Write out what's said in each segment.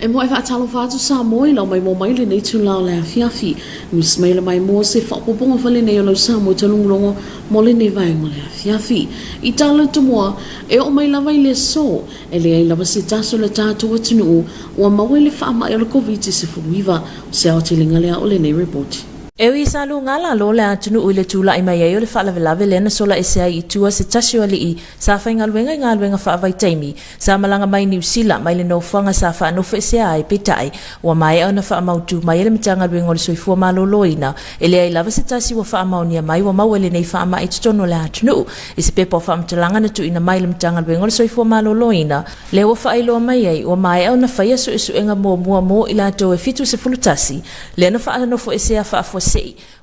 E moe faatalofa atu Samoa i lau maimoa mai lenei itula o le afiafi. Usi mai le maimoa se faaopoopoga fale nei o lau Samoa taluglogo mo lenei vaega o le afiafi. I tala le tomoa, e oo mai lava i le aso, e leai lava se tasi o le tatou atunuu ua maua i le faamai o le Koviti-19. O se aotelega lea o lenei repoti. E ui sa luga lalo le atunuu i le tulai mai ai o le faalavelave lea na sola ese ai i tua se tasi o alii sa faigaluega i galuega faavaitaimi sa malaga mai Niu Sila mai le nofoaga sa faanofoesea ai peitai ua maea ona faamautu mai e le Matagaluega o le Soifua Maloloina e leai lava se tasi ua faamaonia mai ua maua i lenei faamai i totonu o le atunuu. I se pepa o faamatalaga na tuuina mai i le Matagaluega o le Soifua Maloloina, lea ua faailoa mai ai ua maea ona faia suesuega muamua mo i latou e 71 lea na faanofoesea faafuasei.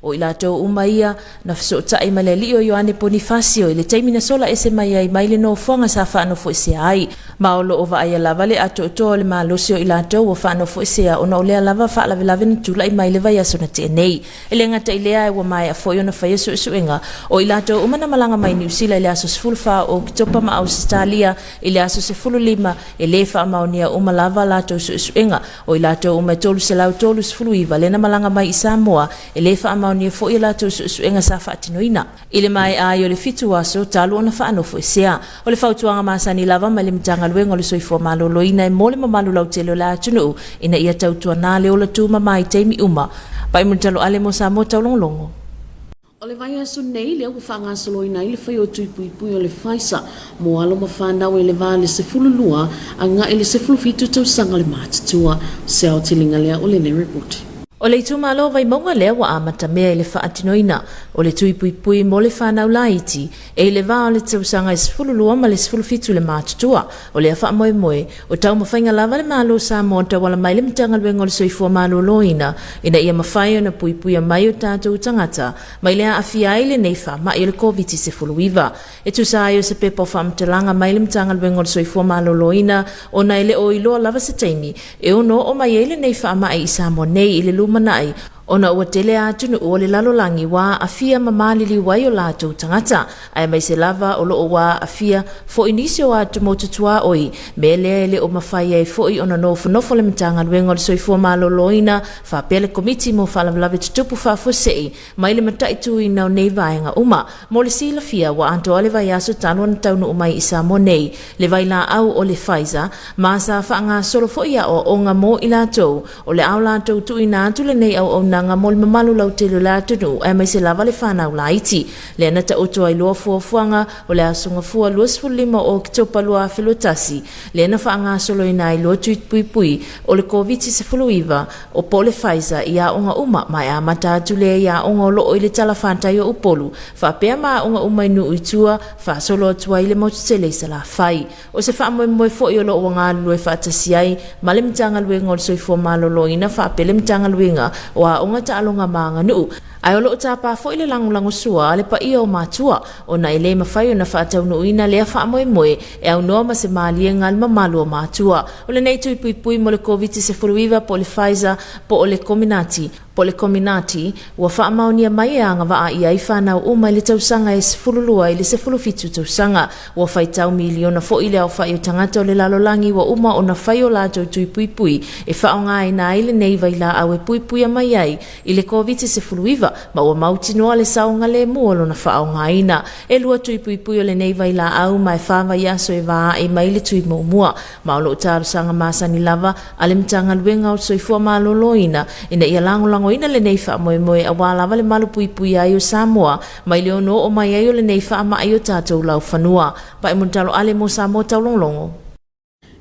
O i latou uma ia na fesootai ma le alii o Ioane Ponifasio i le taimi na sola ese mai ai mai le nofoaga sa faanofoesea ai. Ma o lo o vaaia lava le atoatoa o le malosi o i latou ua faanofoesea ona o lea lava faalavelave na tulai mai le vaiaso na tea nei. E le gata i lea ae ua maea foi ona faia suesuega o i latou uma na malaga mai Niu Sila i le aso 14 o Oketopa ma Ausetalia i le aso 15 e le faamaonia uma lava a latou suesuega. O i latou uma e 339 lea na malaga mai i Samoa, e le faamaonia foi a latou suesuega sa faatinoina i le maea ai o le fitu aso talu ona faanofoesea. O le fautuaga masani lava mai le Matagaluega o le Soifua Maloloina e mo le mamalu lautele o le atunuu ina ia tautuana le ola tumama i taimi uma. Paimuli-Taloale mo Samoa Taulogologo. O le vaiaso nei lea ua faagasoloina ai le fai o tui puipui o le Pfizer mo alo ma fanau e le va le 12 agai le 17 tausaga le matutua. O se aotelega lea o lenei repoti. O le itumalo o Vaimauga lea ua amatamea i le faatinoina o le tui puipui mo le fanau laiti e i le va o le tausaga e 12 ma le 17 le matutua. O lea faamoemoe, o taumafaiga lava le Malo o Samoa tauala mai le Matagaluega o le Soifua Maloloina ina ia mafai ona puipuia mai o tatou tagata mai le aafia ai lenei faamai o le Koviti-19. E tusa ai o se pepa o faamatalaga mai le Matagaluega o le Soifua Maloloina ona e le o iloa lava se taimi e ono oo mai ai lenei faamai i Samoa nei i le lumanai ona ua tele atunuu o le lalolagi ua aafia ma maliliu ai o latou tagata, aemaise lava o lo o ua aafia foi nisi o atumotu tuaoi, mea lea e le o mafai ai foi ona nofonofo le Matagaluega o le Soifua Maloloina faapea le Komiti mo Faalavelave Tutupu Faafuasei mai le mataituina o nei vaega uma. Mo le silafia, ua atoa le vaiaso talu ona taunuu mai i Samoa nei le vailaau o le Pfizer, ma sa faagasolo foi aoaoga mo i latou O le a o latou tuuina atu lenei auaunaga mo le mamalu lautele o le atunuu aemaise lava le fanau laiti. Lea na taoto ai loa fuafuaga o le Aso Gafua 25 o Oketopa 2021, lea na faagasoloina ai loa tui puipui o le Koviti-19 o po o le Pfizer i aoga uma ma e amata atu lea i aoga o lo o i le talafatai o Upolu faapea ma aoga uma i nuu i tua faasolo atu ai i le motu tele i Salafai. O se faamoemoe foi o lo o ua galulue faatasi ai ma le Matagaluega o le Soifua Maloloina faapea le Matagaluega o Aoga Taaloga ma Aganuu, ae o lo o tapa foi le lagolagosua a le paia o matua ona e le mafai ona faataunuuina lea faamoemoe e aunoa ma se maliega a le mamalu o matua. O lenei tui puipui mo le Koviti-19 po o le Pfizer po o le Comirnaty po o le Comirnaty, ua faamaonia mai e agavaa i ai fanau uma i le tausaga e 12 i le 17 tausaga. Ua faitau miliona foi le aofai o tagata o le lalolagi ua uma ona fai o latou tui puipui e faaaogaina ai lenei vailaau e puipuia mai ai i le Koviti-19 ma ua mautinoa le saogalemu o lona faaaogaina. E lua tui puipui o lenei vailaau ma e fa vaiaso e va ae mai le tui muamua ma o lo o talosaga masani lava a le Matagaluega o le Soifua Maloloina ina ia lagolagoina lenei faamoemoe aua lava le malupuipuia ai o Samoa mai le ono oo mai ai o lenei faamai i o tatou laufanua. Paemoni Taloale mo Samoa Taulogologo.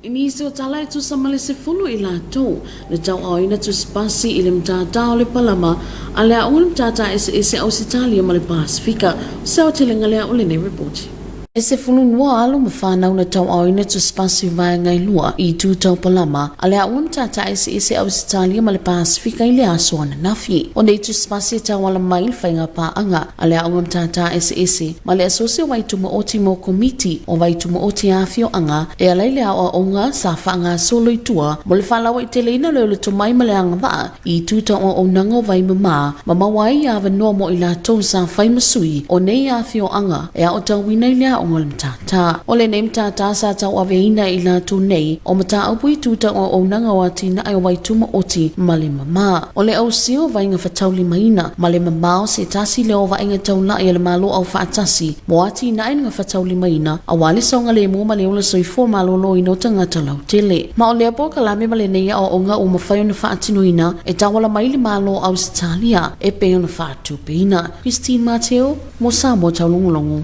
I nisi o tala e tusa ma le sefulu i latou, na tauaoina tusipasi i le matata o le palama a le aoga le matata eseese Ausetalia ma le Pasefika. O se aotelega lea o lenei repoti. E 12 alo ma fanau na tauaoina tusipasi vaega e lua i itu taupalama a le aoga matata eseese Ausetalia ma le Pasefika i le aso ananafi. O nei tusipasi e tauala mai i le faiga paaga a le aoga matata eseese ma le Asosi o Vaitumaoti mo Komiti o Vaitumaoti Afioaga e ala i le aoaoga sa faagasolo i tua mo le faalauaiteleina o le olo tomai ma le agavaa i itu tauaaunaga o Vaimamā ma maua ai avanoa mo i latou sa fai ma sui o nei afioaga e aotauina i le aoga. aoaoga o le matata. O lenei matata sa tauaveina e i latou nei o mataupu i tu tau auaunaga o atinae o Waitumaoti ma le mama. O le ausia o vaega fataulimaina ma le mamao se tasi lea o vaaiga taulai a le Malo Aufaatasi mo atinae na gafataulimaina aua le saogalemu ma le ola soifua maloloina o tagata lautele. Ma o lea polokalame ma lenei aoaoga ua mafai ona faatinoina e tauala mai le Malo o Ausetalia e pei ona faatupeina. Christine Mateo, mo Samoa Taulogologo.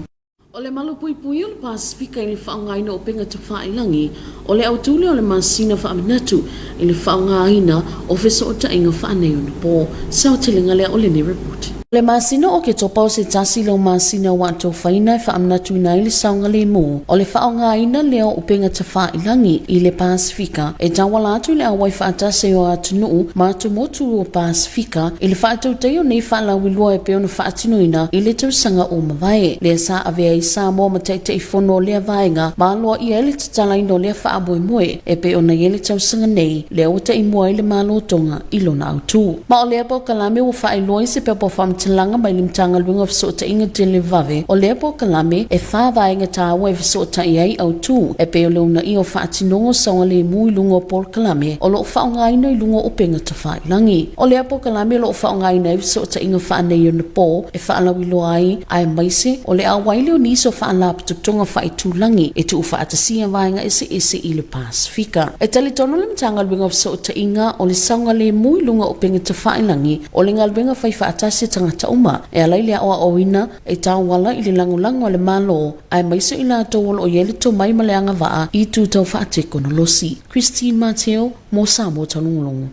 O le malupuipuia o le Pasefika i le faaaogaina o upega tafailagi, o le autū lea o le masina faamanatu i le faaaogaina o fesootaiga faaneionapo. Se aotelega lea o lenei report. O le masina o Oketopa o se tasi lea o masina ua atofaina e faamanatuina ai le saogalemu o le faaaogaina lea o upega tafailagi i le Pasefika e tauala atu i le auai faatasi o atunuu ma atumotu o Pasefika i le faatautaia o nei faalauiloa e pei ona faatinoina i le tausaga ua mavae, lea sa avea ai Samoa ma Taitaifono o lea vaega ma aloaia ai le tatalaina o lea faamoemoe e pei ona i ai le tausaga nei, lea ua taimua ai le Malo Tonga i lona autū. Ma o lea polokalame ua faailoa ai se pepa o faamatalaga mai le Matagaluega o Fesootaiga Televave, o lea polokalame e fā vaega tāua e fesootai ai autū e pei o le uunaia o faatinoga o saogalemu i luga o polokalame o lo o faaaogaina i luga o upega tafailagi. O lea polokalame o lo o faaaogaina ai fesootaiga faaneionapo e faalauiloa ai aemaise o le auai lea o nisi o faalapotopotoga faaitulagi e tuufaatasia vaega eseese i le Pasefika. E talitonu le Matagaluega o Fesootaiga o le saogalemu i luga o upega tafailagi o le galuega fai faatasi a tagata uma e ala i le aoaoina e tauala i le lagolago a le Malo aemaise o i latou o lo o i ai le tomai ma le agavaa i itu tau faatekonolosi. Christine Mateo, mo Samoa Taulogologo.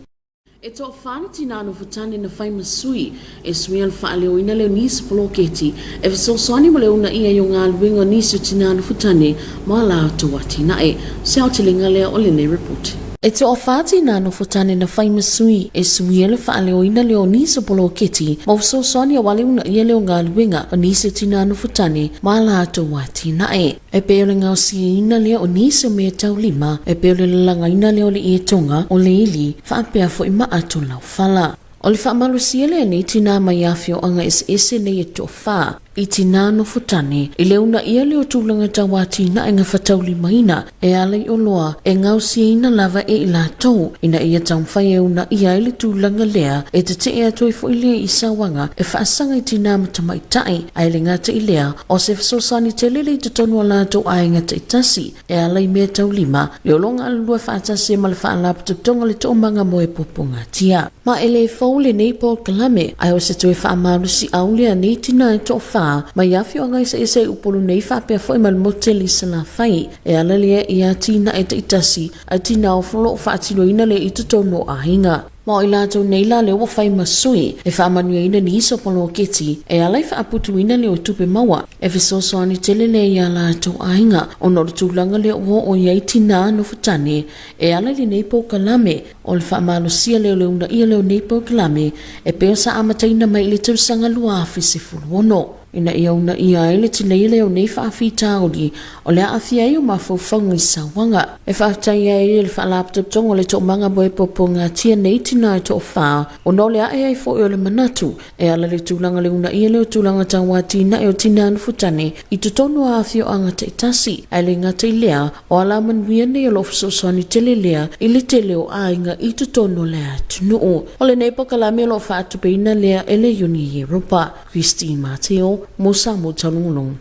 E toafa le tinā nofotane na fai ma sui e suia le faaleoina lea o nisi poloketi e fesoasoani mo le uunaia i o galuega o nisi o tinā nofotane ma a latou atinae. Se aotelega lea o lenei report. E toafa tinā nofotane na fai ma sui e suia le faaleoina lea o nisi o poloketi ma fesoasoani aua le uunaia lea o galuega o nisi o tinā nofotane ma a latou atinae. E pei o le gaosiaina lea o nisi o mea taulima, e pei o le lalagaina lea o le ietoga, o le ili, faapea foi ma ato laufala. O le faamalosia lea nei tinā mai afioaga eseese nei e toafa, i tinā nofotane, i le uunaia lea o tulaga tau atinae gafataulimaina e ala i oloa e gaosiaina lava e i latou, ina ia taumafai e uunaia ai le tulaga lea e tetee atu ai foi lea i sauaga e faasaga i tinā ma tamaitai, ae le gata i lea, O se fesoasoani tele le i totonu o latou aiga taitasi e ala i mea taulima, le o lo o galulue faatasi ai ma le Faalapotopotoga o le Toomaga mo e Puapuagatia. Ma e le fou lenei polokalame, ae o se toe faamalosiau lea nei tina e toafa mai afioaga eseese i Upolu nei faapea foi ma le motu tele i Salafai e ala lea i atinae taitasi a tina o lo o faatinoina lea i totonu o aiga. Ma o i latou nei la lea ua fai ma sui e faamanuiaina nisi o poloketi e ala i faaputuina lea o tupe maua e fesoasoani tele lea iā latou aiga ona o le tulaga lea ua oo i ai tinā nofotane e ala i lenei polokalame. O le faamalosia lea o le uunaia lea o nei polokalame e pei o sa amataina mai i le tausaga 2016. Ina ia uunaia ai le tineia lea o nei faafitauli o le aafia ai o mafaufauga i sauaga. E faafetai ai i le Faalapotopotoga o le Toomaga mo e Puapuagatia nei tina e toafa ona o le ae ai foi o le manatu e ala i le tulaga le uunaia lea o tulaga tau atinae o tina nofotane i totonu o afioaga taitasi ae le gata i lea o alamanuia nei o lo o fesoasoani tele lea i le tele o aiga i totonu o le atunuu. O lenei polokalame o lo o faatupeina lea e le Iuni Europa. Christine Mateo, mo Samoa Taulogologo.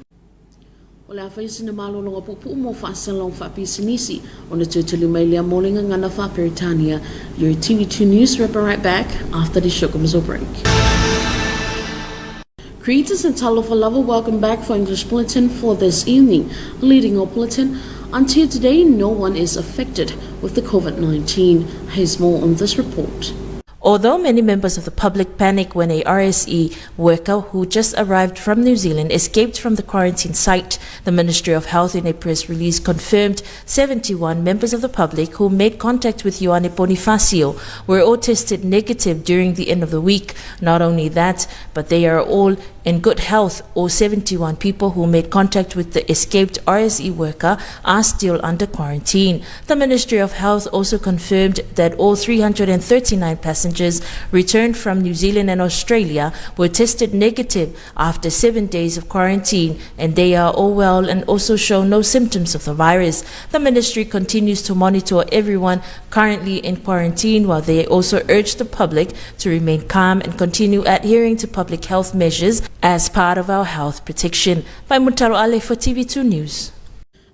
O le a fai sina malologa puupuu mo faasalalau faapisinisi ona toe tali mai lea mo le gagana faa-Peretania. Your TV2 News will be right back after this short commercial break. Greetings and talofa lava. Welcome back for English Bulletin for this evening. Leading our bulletin, until today, no one is affected with the COVID-19. Here's more on this report. Although many members of the public panicked when a RSE worker who just arrived from New Zealand escaped from the quarantine site, the Ministry of Health in a press release confirmed 71 members of the public who made contact with Ioane Bonifacio were all tested negative during the end of the week. Not only that, but they are all in good health. All 71 people who made contact with the escaped RSE worker are still under quarantine. The Ministry of Health also confirmed that all 339 passengers passengers returned from New Zealand and Australia were tested negative after 7 days of quarantine, and they are all well and also show no symptoms of the virus. The ministry continues to monitor everyone currently in quarantine, while they also urge the public to remain calm and continue adhering to public health measures as part of our health protection. By Mutaro Ale for TV2 News.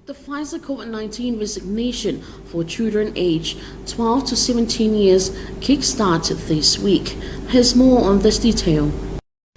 The Pfizer COVID-19 vaccination for children aged 12 to 17 years kick-started this week. Here's more on this detail.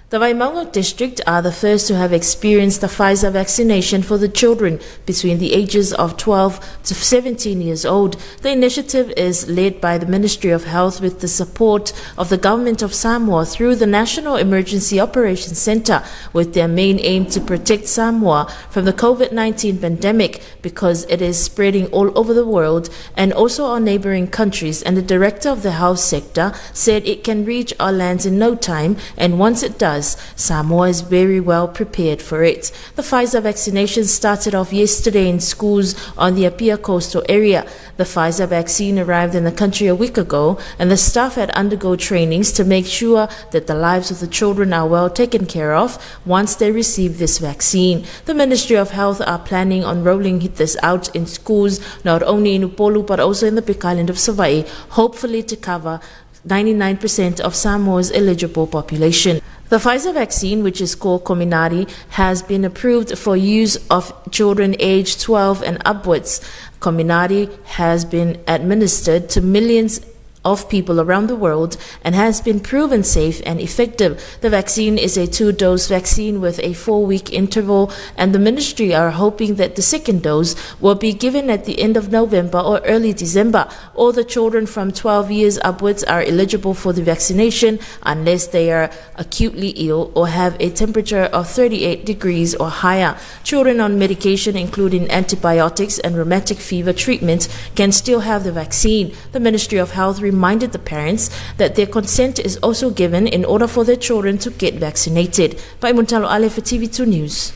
The Vaimauga district are the first to have experienced the Pfizer vaccination for the children between the ages of 12 to 17 years old. The initiative is led by the Ministry of Health with the support of the Government of Samoa through the National Emergency Operations Center, with their main aim to protect Samoa from the COVID-19 pandemic because it is spreading all over the world and also our neighboring countries. And the director of the health sector said it can reach our lands in no time, and once it does, Samoa is very well prepared for it. The Pfizer vaccination started off yesterday in schools on the Apia coastal area. The Pfizer vaccine arrived in the country a week ago, and the staff had undergo trainings to make sure that the lives of the children are well taken care of once they receive this vaccine. The Ministry of Health are planning on rolling this out in schools, not only in Upolu but also in the Big Island of Savaii, hopefully to cover 99% of Samoa's eligible population. The Pfizer vaccine, which is called Comirnaty, has been approved for use of children aged 12 and upwards. Comirnaty has been administered to millions of people around the world and has been proven safe and effective. The vaccine is a 2-dose vaccine with a 4-week interval, and the ministry are hoping that the second dose will be given at the end of November or early December. All the children from 12 years upwards are eligible for the vaccination unless they are acutely ill or have a temperature of 38 degrees or higher. Children on medication, including antibiotics and rheumatic fever treatment, can still have the vaccine. The Ministry of Health reminded the parents that their consent is also given in order for their children to get vaccinated. By Muntalo Ale for TV2 News.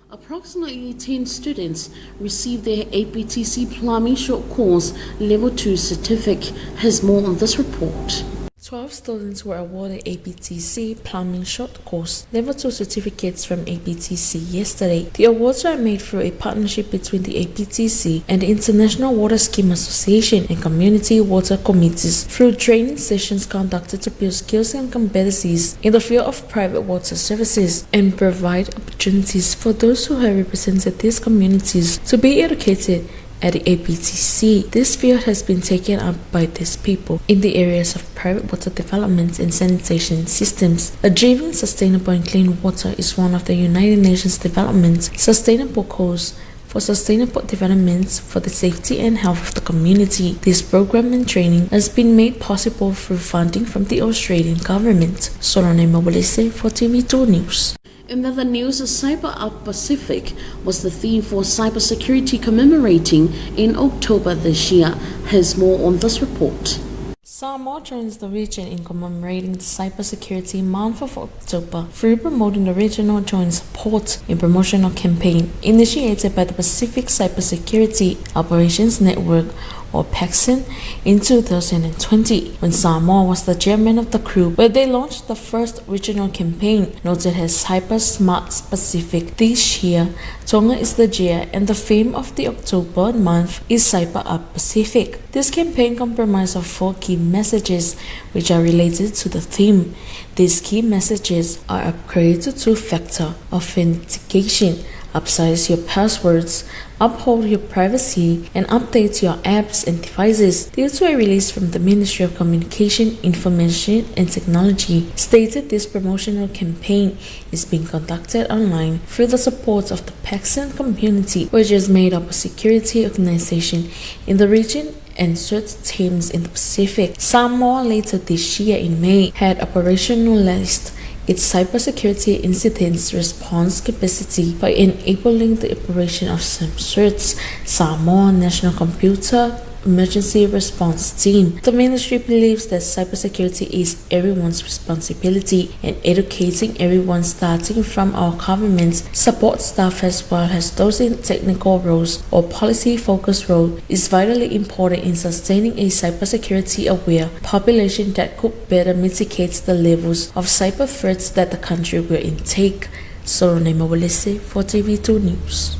Approximately 10 students received their APTC Plumbing Short Course Level 2 certificate. Has more on this report. 12 students were awarded APTC Plumbing Short Course Level 2 certificates from APTC yesterday. The awards were made through a partnership between the APTC and the International Water Scheme Association and Community Water Committees through training sessions conducted to build skills and competencies in the field of private water services and provide opportunities for those who have represented these communities to be educated at the APTC. This field has been taken up by these people in the areas of private water development and sanitation systems. Achieving sustainable and clean water is one of the United Nations Development Sustainable Goals for sustainable development for the safety and health of the community. This program and training has been made possible through funding from the Australian government. Solone Mobilise for TV2 News. In other news, Cyber Up Pacific was the theme for cybersecurity commemorating in October this year. Here's more on this report. Samoa joins the region in commemorating the Cybersecurity Month of October through promoting the regional joint support and promotional campaign initiated by the Pacific Cybersecurity Operations Network, or PacSON, in 2020, when Samoa was the chairman of the group, where they launched the first regional campaign noted as Cyber Smart Pacific. This year, Tonga is the chair and the theme of the October month is Cyber Up Pacific. This campaign comprises of 4 key messages which are related to the theme. These key messages are upgrade to 2-factor authentication, upsize your passwords, uphold your privacy, and update your apps and devices. These were released from the Ministry of Communication, Information and Technology, stated this promotional campaign is being conducted online through the support of the PacSON community, which is made up of security organizations in the region and CERT teams in the Pacific. Samoa later this year in May had operationalized its cybersecurity incidents response capacity by enabling the operation of some CERTs, Samoa National Computer Emergency Response Team. The ministry believes that cybersecurity is everyone's responsibility and educating everyone starting from our government, support staff as well as those in technical roles or policy-focused role is vitally important in sustaining a cybersecurity-aware population that could better mitigate the levels of cyber threats that the country will intake. Solone Mawalese for TV2 News.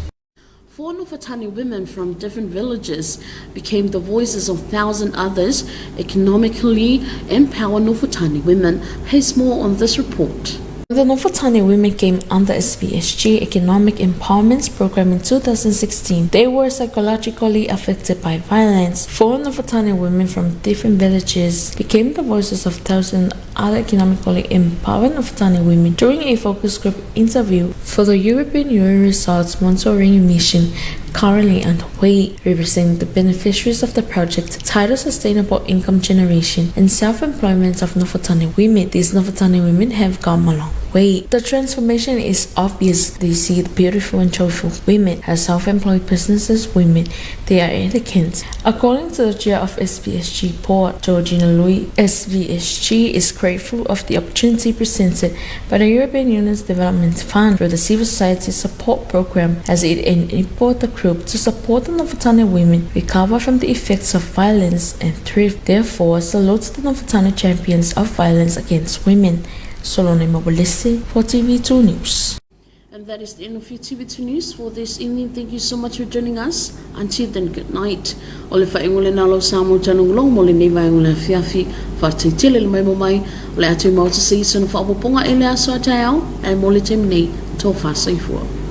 Four Nafatali women from different villages became the voices of thousand others, economically empower Nafatali women. Here's more on this report. The Nafatali women came under SVSG Economic Empowerment Program in 2016. They were psychologically affected by violence. Four Nafatali women from different villages became the voices of thousands other economically empowered Nafatali women during a focus group interview for the European Union Results Monitoring Mission currently underway, representing the beneficiaries of the project titled Sustainable Income Generation and Self-Employment of Nafatali Women. These Nafatali women have come a long way. The transformation is obvious. They see the beautiful and joyful women as self-employed businesses women. They are elegant. According to the chair of SVSG board, Georgina Louis, SVSG is grateful of the opportunity presented by the European Union's Development Fund through the Civil Society Support Program as it enabled the group to support the Nafatali women recover from the effects of violence and thrift. Therefore, salutes the Nafatali champions of violence against women. Solone Mawalese for TV2 News. And that is the end of your TV2 News for this evening. Thank you so much for joining us. Until then, good night. O le faaiuga lena o lau Samoa Tanugulong mo lenei vaega o le afiafi. Faafetai tele le maimoa mai. O le a toe maua se isi ona faaopoopoga i le aso a taeao. Ae mo le taimi nei, tofa soifua.